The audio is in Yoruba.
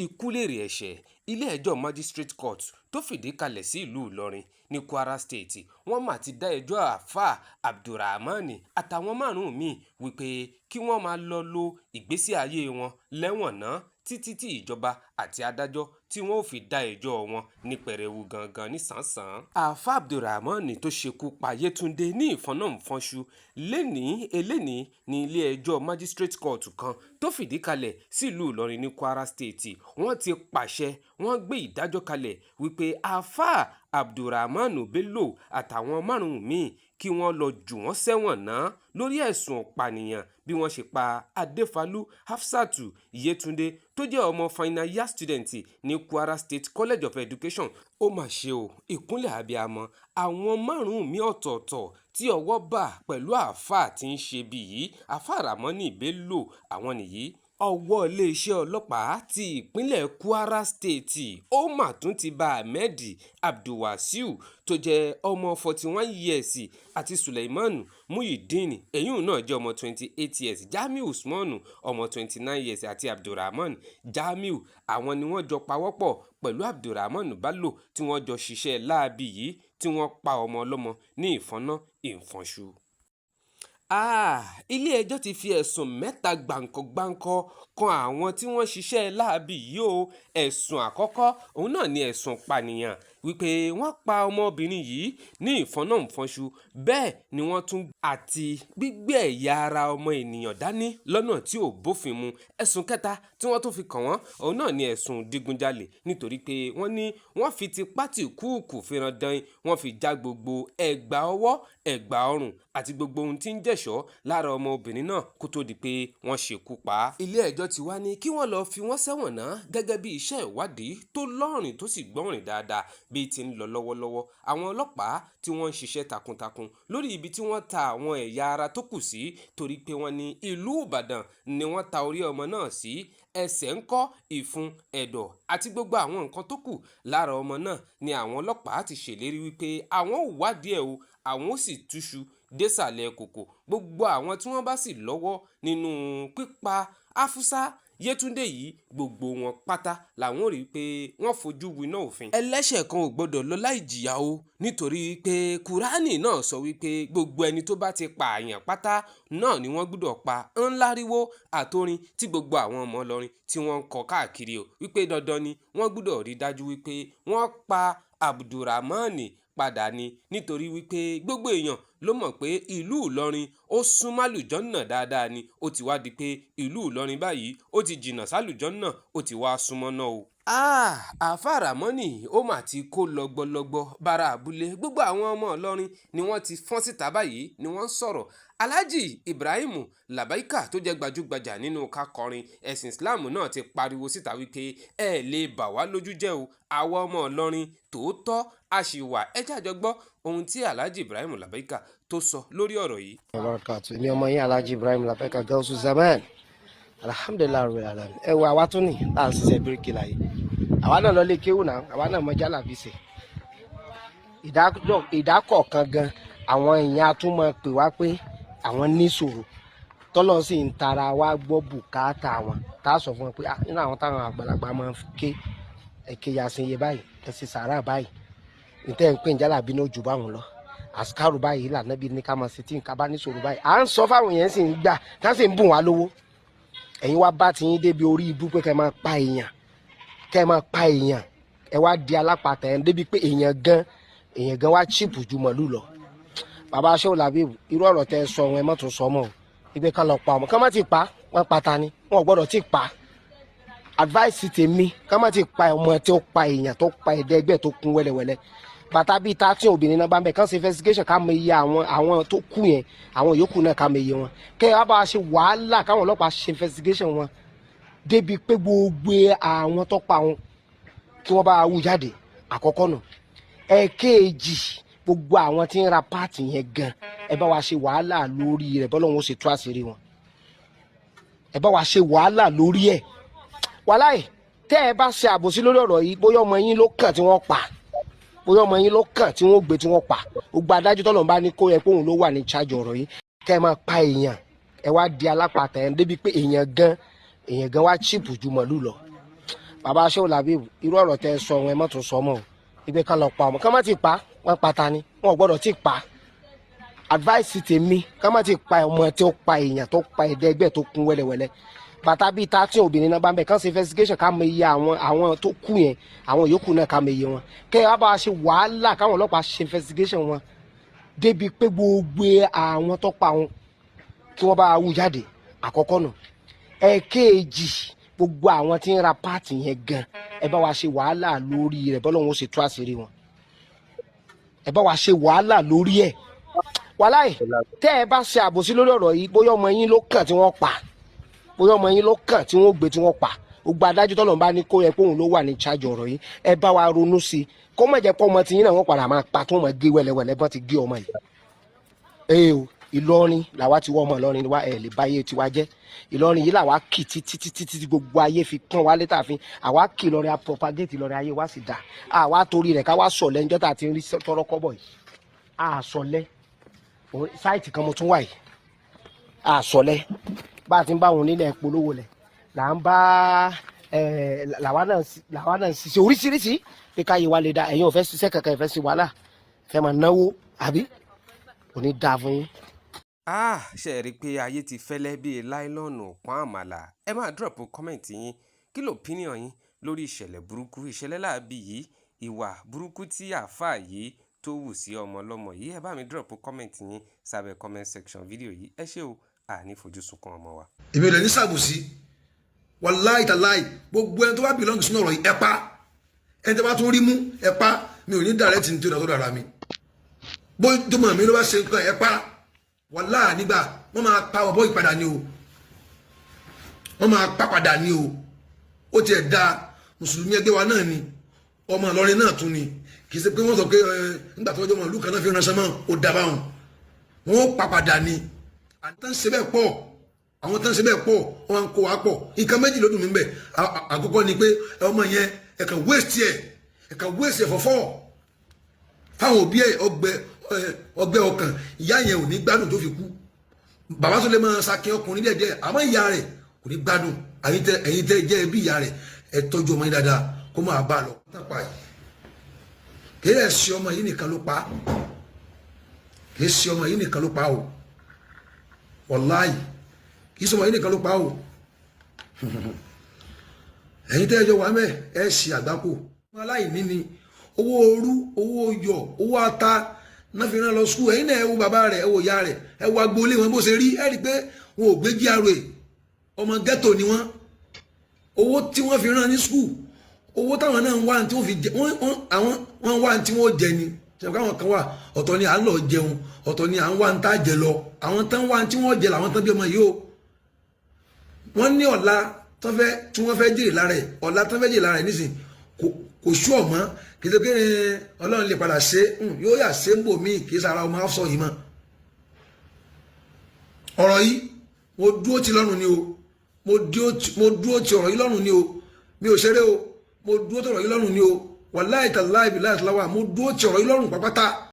Ikú lèrè ẹ̀ṣẹ̀. Ilé-ẹjọ́ Magistrate Court tó fìdí kalẹ̀ sí ìlú Ìlọrin ní Kwara State, wọ́n mà ti dá ẹjọ́ àáfàá Abdulrahman àtàwọn márùn-ún mi-ín wí pé kí wọ́n máa lọ́ọ́ lo ìgbésí ayé wọn lẹ́wọ̀n ná títí tí ìjọba àti adájọ́ tí wọ́n ó fi dá ẹjọ́ wọn ní pẹrẹwu gangan nísànsán. Àáfàá Abdulrahman tó ṣekú pa Yétúndé ní ìfọnnà-ìfọnṣu lẹ́ni eléni ní ilé-ẹjọ́ Magistrate Court kan tó fìdí kalẹ̀ sílùú Ìlọrin ní Kwara State, wọ́n ti pàṣẹ, wọ́n gbé ìdájọ́ kalẹ̀ wípé àáfàá Abdulrahman Bello àtàwọn márùn-ún mi-ín, kí wọ́n lọ́ọ́ jù wọ́n sẹ́wọ̀n ná lórí ẹ̀sùn ìpànìyàn bí wọ́n ṣe pa Adéfàlú Hafsat Yétúndé tó jẹ́ ọmọ final year student ní Kwara State College of Education. Ó mà ṣe o, ìkúnlẹ̀ abiyamọ! Àwọn márùn-ún mi ọ̀tọ̀ọ̀tọ̀ tí ọwọ́ bá pẹ̀lú àáfàá tí ń ṣe bí yìí, àáfàá Ramoni Bello, àwọn nìyí. Ọwọ́ iléeṣẹ́ ọlọ́pàá ti ìpínlẹ̀ Kwara State ó mà tún ti bá Ahmed Abdulwasaiu tó jẹ́ ọmọ 41 years àti Suleiman Muhyiddin, èyí náà jẹ́ ọmọ 28 years, Jamiu Usman, ọmọ 29 years, àti Abdulrahman Jamiu. Àwọn ni wọ́n jọ pawọ́pọ̀ pẹ̀lú Abdulrahman Bello tí wọ́n jọ ṣiṣẹ́ láabi yìí tí wọ́n pa ọmọ ọlọ́mọ ní ìfọ̀nà ìfọ̀nṣù. Ilé-ẹjọ́ ti fi ẹ̀sùn mẹ́ta gbáǹkọ́-gbáǹkọ́ kan àwọn tí wọ́n ṣiṣẹ́ láabi yìí o. Ẹ̀sùn àkọ́kọ́, òun náà ni ẹ̀sùn ìpànìyàn, wípé wọ́n pa ọmọbìnrin yìí ní ìfọnnà-ìfọnṣu. Bẹ́ẹ̀ ni wọ́n tún àti gbígbé ẹ̀yà ara ọmọ ènìyàn dání lọ́nà tí ò bófin mu. Ẹ̀sùn kẹta tí wọ́n tún fi kàn wọ́n, òun náà ni ẹ̀sùn digunjalè, nítorí pé wọ́n ní wọ́n fi tipá tìkúùkù fìràn dán, wọ́n fi já gbogbo ẹ̀gbà ọwọ́, ẹ̀gbà ọrùn àti gbogbo ohun tí ń jẹ̀ṣọ́ lára ọmọbìnrin náà kó tó di pé wọ́n ṣekú pa á. Ilé-ẹjọ́ ti wá ní kí wọ́n lọ́ọ́ fi wọ́n sẹ́wọ̀n ná gẹ́gẹ́ bí iṣẹ́ ìwádìí tó lọ́rìn tó sì gbọ́rìn dáadáa bí ti ń lọ lọ́wọ́lọ́wọ́. Àwọn ọlọ́pàá tí wọ́n ń ṣiṣẹ́ takuntakun lórí ibi tí wọ́n ta àwọn ẹ̀yà ara tó kù sí, torí pé wọ́n ní ìlú Ìbàdàn ni wọ́n ta orí ọmọ náà sí, ẹsẹ̀ ńkọ́, ìfun, ẹ̀dọ̀ àti gbogbo àwọn nǹkan tó kù lára ọmọ náà ni àwọn ọlọ́pàá ti ṣèlérí wípé àwọn ò wádìí ẹ̀ o, àwọn ó sì túṣu désàlẹ̀ kòkò gbogbo àwọn tí wọ́n bá sì lọ́wọ́ nínú pípa Afusa Yétúndé yìí. Gbogbo wọn pátá làwọn ò rí i pé wọ́n fojú winá òfin. Ẹlẹ́ṣẹ̀ kan ò gbọ́dọ̀ lọ láì jìyà o, nítorí pé Kúránì náà sọ wípé gbogbo ẹni tó bá ti pààyàn pátá náà ni wọ́n gbọ́dọ̀ pa. Ńláriwo àtorin tí gbogbo àwọn ọmọ Ìlọrin tí wọ́n ń kọ káàkiri o, wípé dandan ni wọ́n gbọ́dọ̀ rí dájú wípé wọ́n pa Abdulrahman padà ni, nítorí wípé gbogbo èèyàn ló mọ̀ pé ìlú Ìlọrin ó súnmọ́ àlùjànnà dáadáa ni. Ó ti wá di pé ìlú Ìlọrin báyìí ó ti jìnnà sálùjànnà, ó ti wá súnmọ́ náà o. Àáfàá Ramoni ó mà ti kó lọ́gbọ́lọ́gbọ́ bára abúlé. Gbogbo àwọn ọmọ Ìlọrin ni wọ́n ti fọ́n síta báyìí ni wọ́n ń sọ̀rọ̀. Alhaji Ibrahim Labaika tó jẹ́ gbajúgbajà nínú kakọrin ẹ̀sìn Islam náà ti pariwo síta wípé ẹ lè bà wá lójú jẹ́ o, àwa ọmọ Ìlọrin tòótọ́ a sì wà. Ẹ jẹ́ àjọ gbọ́ ohun tí Alhaji Ibrahim Labaika tó sọ lórí ọ̀rọ̀ yìí. Barakatu. Èmi ọmọ yín, Alhaji Ibrahim Labaika Gausu Zaman. Alhamdulillahi rabbil alamin. Ẹ wo àwa tún ní tá à ń ṣiṣẹ́ bíríkìlà yìí. Àwa náà lọ lé kéwù náà, àwa náà mọ jálàbí ṣe. Ìdákọ̀ọ̀kan gan, àwọn èèyàn á tún máa pè wá pé àwọn níṣòro. Tọ́lọ́ sì ń tara wá gbọ́ bùkátà wọn. Tá a sọ fún wọn pé nínú àwọn táwọn àgbàlagbà máa ń ké ẹ̀kẹ́ yasin iye báyìí, ẹ ṣe sàárà báyìí. Ntẹ́ ń pè ní jálàbí náà jù báwọn lọ. Àsìkárù báyìí lànà bí ní ká máa ṣe tí nǹkan bá níṣòro báyìí. À ń sọ fáwọn èèyàn sì ń gbà, tá sì ń bùn wá lówó. Ẹ̀yin wá bá ti yín débi orí ibú pé kẹ́ máa pa èèyàn, kẹ́ máa pa èèyàn. Ẹ wá di alápatà ẹ̀ débi pé èèyàn gan wá cheap ju màlúù lọ. Bàbá aṣọ làbí, irú ọ̀rọ̀ tẹ́ ẹ sọ wọn, ẹ má tún sọ mọ́ o. Ìgbé kan lọ pa ọmọ, kán má ti pa wọn pata ni, wọn ò gbọ́dọ̀ ti pa. Advice tèmi, kán má ti pa ọmọ tí ó pa èèyàn tó pa ẹ̀ẹ́dẹ́gbẹ́ tó kún wẹ́lẹ́wẹ́lẹ́ bàtà bíi 13 obìnrin náà bá ń bẹ̀. Kán ṣe investigation, ká mọ iye àwọn tó kú yẹn, àwọn yòókù náà, ká mọ iye wọn. Kẹ́ ẹ wá bá a ṣe wàhálà káwọn ọlọ́pàá ṣe investigation wọn débi pé gbogbo àwọn tó pa wọn, kí wọ́n bá wú jáde. Àkọ́kọ́ nù. Ẹ̀ẹ́kejì, gbogbo àwọn tí ń ra part yẹn gan, ẹ bá wa ṣe wàhálà lórí rẹ̀, bọ́lá wọn ó ṣe tú àṣírí wọn. Ẹ bá wa ṣe wàhálà lórí ẹ̀. Wàláì, tẹ́ ẹ bá ṣe àbòsí lórí ọ̀rọ̀ yìí, bóyá ọmọ yín ló kàn tí wọ́n pa, bóyá ọmọ yín ló kàn tí wọ́n gbé tí wọ́n pa, gbogbo adájọ́ tọ́lọ̀ ń bá ní kó yẹ pé òun ló wà ní charge ọ̀rọ̀ yìí, kẹ́ ẹ máa pa èèyàn. Ẹ wá di alápatà ẹ̀ débi pé èèyàn gan wá cheap ju màlúù lọ. Bàbá Shehu Labib, irú ọ̀rọ̀ tẹ́ ẹ sọ wọn, ẹ má tún sọ mọ́ o. Ìgbé kan lọ pa ọmọ kán má ti pa wọn pata ni, wọn ò gbọ́dọ̀ ti pa. Advice tèmi, kán má ti pa ọmọ tí ó pa èèyàn, tó pa ẹ̀ẹ́dẹ́gbẹ́, tó kún wẹ́lẹ́wẹ́lẹ́ bàtà bíi 13 obìnrin náà bá ń bẹ̀. Kán ṣe investigation, ká mọ iye àwọn tó kú yẹn, àwọn yòókù náà, ká mọ iye wọn. Kẹ́ ẹ wá bá wa ṣe wàhálà káwọn ọlọ́pàá ṣe investigation wọn débi pé gbogbo àwọn tó pa wọn, kí wọ́n bá wú jáde. Àkọ́kọ́ nù. Ẹ̀ẹ́kejì, gbogbo àwọn tí ń ra part yẹn gan, ẹ bá wa ṣe wàhálà lórí rẹ̀, bọ́lá wọn ó ṣe tú àṣírí wọn. Ẹ bá wa ṣe wàhálà lórí ẹ̀. Wàláì, tẹ́ ẹ bá ṣe àbòsí lórí ọ̀rọ̀ yìí, bóyá ọmọ yín ló kàn tí wọ́n pa, bóyá ọmọ yín ló kàn tí wọ́n gbé, tí wọ́n pa, gbogbo adájọ́ tọ́lọ̀ ń bá ní kó yẹ kóun ló wà ní charge ọ̀rọ̀ yìí, ẹ bá wa ronú sí i, kó má jẹ́ pé ọmọ tí yín náà wọ́n padà máa pa, tó máa gé wẹ́lẹ́wẹ́lẹ́ bọ́n ti gé ọmọ yìí. Ee o, Ìlọrin làwa ti wọ́, ọmọ Ìlọrin wa, ẹ̀ lè báyé tiwa jẹ́. Ìlọrin yìí làwa kì títí títí títí gbogbo ayé fi pọ́n wálé tààfin. Àwa kì Ìlọrin, a propagate Ìlọrin, ayé wa sì dá. Àwa torí rẹ̀ ká wá sọ̀lẹ́ níjọ́ tá a ti ń rí tọrọ kọ́bọ̀ yìí, a sọ̀lẹ́. Site kan mo tún wà yìí, a sọ̀lẹ́. Bá a ti ń bá wọn nílẹ̀ polówó lẹ̀ là ń bá làwa náà ṣiṣẹ́ oríṣiríṣi pé káyé wa lè da. Ẹ̀yin ò fẹ́ ṣiṣẹ́ kankan, ẹ fẹ́ ṣe wàhálà, fẹ́ máa náwó, àbí kò ní dáa fún yín. Ah, ṣe rí i pé ayé ti fẹ́lẹ́ bíi láìlọ́ọ̀nù pọ́n àmàlà? Ẹ máa drop comment yín. Kí ló opinion yín lórí ìṣẹ̀lẹ̀ burúkú, ìṣẹ̀lẹ̀ láabi yìí, ìwà burúkú tí àáfàá yìí tó wù sí ọmọ ọlọ́mọ yìí? Ẹ bá mi drop comment yín sábẹ́ comment section fídíò yìí. Ẹ ṣé o, àní fojú sunkún ọmọ wa. Èmi ò lè ní sàbòsí, wàláì tàláì. Gbogbo ẹni tó bá belong sínú ọ̀rọ̀ yìí, ẹ pa. Ẹni tó bá tún rí mú, ẹ pa. Mi ò ní direct ní tí ó dà tó dára mi bó tó mọ̀ mí ló bá ṣe nǹkan, ẹ pa. Wàláì, nígbà wọ́n máa pa ọ̀bọ ìpadà ni o, wọ́n máa pa padà ni o. Ó tiẹ̀ da mùsùlùmí ẹgbẹ́ wa náà ni, ọmọ Ìlọrin náà tún ni. Kì í ṣe pé wọ́n sọ pé ẹ nígbà tó ọjọ́ ọmọ ìlú kan náà fi ránṣẹ́ mọ́ ó dá báwọn, wọ́n pa padà ni. Àtàn ṣe bẹ́ẹ̀ pọ̀, àwọn tán ṣe bẹ́ẹ̀ pọ̀, wọ́n kó wa pọ̀. Nǹkan méjì ló dùn mí bẹ́ẹ̀. Àkọ́kọ́ ni pé ọmọ yẹn, ẹ kàn waste ẹ, ẹ kàn waste ẹ fọ́fọ́ fáwọn òbí ẹ. Ọgbẹ́ ọkàn ìyá yẹn ò ní gbádùn tó fi kú. Bàbá tó lè máa sakin ọkùnrin díẹ̀ díẹ̀, àmọ́ ìyá rẹ̀ kò ní gbádùn. Ẹ̀yin tẹ́ jẹ́ ẹbí ìyá rẹ̀, ẹ tọ́jú ọmọ yín dáadáa kó máa bá a lọ. Kì í ṣe ọmọ yìí nìkan ló pa, kì í ṣe ọmọ yìí nìkan ló pa o. Wàláyì, kì í ṣe ọmọ yìí nìkan ló pa o. Ẹ̀yin tẹ́ ẹ jọ wà mẹ́, ẹ ṣe àgbákò. Aláìní ni owó orú, owó yọ, owó ata náà fi rán lọ school. Ẹ̀yin náà, ẹ wo bàbá rẹ̀, ẹ wo ìyá rẹ̀, ẹ wo agboolé wọn bó ṣe rí. Ẹ rí i pé wọn ò gbé GRA, ọmọ ghetto ni wọ́n. Owó tí wọ́n fi rán ní school, owó táwọn náà ń wá tí wọ́n fi jẹ wọ́n, àwọn wọ́n wá tí wọ́n jẹ ni. Ṣe káwọn kan wà, ọ̀tọ̀ ni à ń lọ jẹun, ọ̀tọ̀ ni à ń wá ń tá jẹ lọ. Àwọn tán wá tí wọ́n jẹ làwọn tán bí ọmọ yìí o. Wọ́n ní ọ̀la tán fẹ́ tí wọ́n fẹ́ jèrè lára ẹ̀, ọ̀la tán fẹ́ jèrè lára ẹ̀ nísìn kò sú ọ̀mọ́. Kì í ṣe pé Ọlọ́run lè padà ṣe, yóò yà ṣe ń bò míì, kì í sara ọmọ afọ yìí mọ́. Ọ̀rọ̀ yìí, mo dúró ti lọ́rùn ni o. Mo dúró ti ọ̀rọ̀ yìí lọ́rùn ni o. Mi ò ṣeré o. Mo dúró ti ọ̀rọ̀ yìí lọ́rùn ni o. Wàláì tàláì bíláì tàláwà, mo dúró ti ọ̀rọ̀ yìí lọ́rùn pápátá.